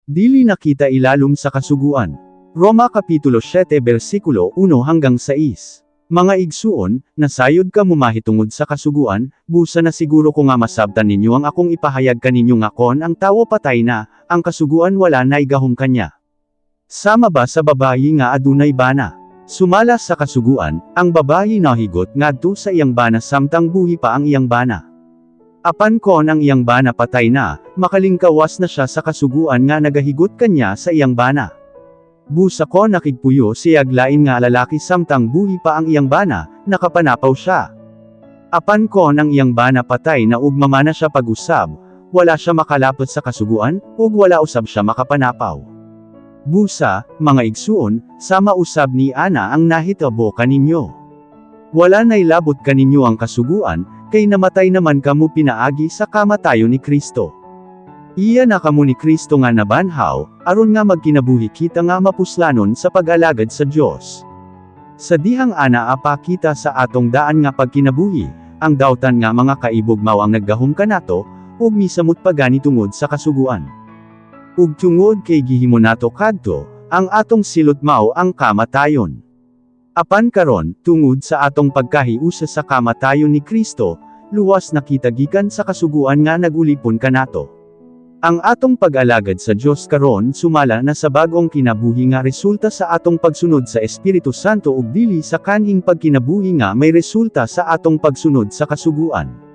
Dili na kita ilalom sa kasuguan. Roma Kapitulo 7 versikulo 1 hanggang 6. Mga igsuon, nasayod kamo mahitungod sa kasuguan, busa nasiguro ko nga masabtan ninyo ang akong ipahayag kaninyo nga kon ang tawo patay na, ang kasuguan wala na'y gahom kanya. Sama ba sa babayi nga adunay bana? Sumala sa kasuguan, ang babayi nahigot ngadto sa iyang bana samtang buhi pa ang iyang bana. Apan kon ang iyang bana patay na, makalingkawas na siya sa kasuguan nga nagahigot kanya sa iyang bana. Busa kon nakigpuyo siyag lain nga lalaki samtang buhi pa ang iyang bana, nakapanapaw siya. Apan kon ang iyang bana patay na ug mamana siya pag-usab, wala siya makalapot sa kasuguan, ug wala usab siya makapanapaw. Busa, mga igsuon, sama usab ni ana ang nahitabo kaninyo. Wala na'y labot kaninyo ang kasuguan, kay namatay naman kamo pinaagi sa kamatayon ni Kristo. Iya na kamo ni Kristo nga nabanhaw, aron nga magkinabuhi kita nga mapuslanon sa pag-alagad sa Dios. Sa dihang anaa pa kita sa atong daan nga pagkinabuhi, ang dautan nga mga kaibog mao ang naggahom kanato, ug misamot pa gani tungod sa kasuguan. Ug tungod kay gihimo nato kadto, ang atong silot mao ang kamatayon. Apan karon, tungod sa atong pagkahiusa sa kamatayon ni Kristo, luwas na kita gikan sa kasuguan nga nagulipon kanato. Ang atong pag-alagad sa Dios karon sumala na sa bag-ong kinabuhi nga resulta sa atong pagsunod sa Espiritu Santo ug dili sa kanhing pagkinabuhi nga may resulta sa atong pagsunod sa kasuguan.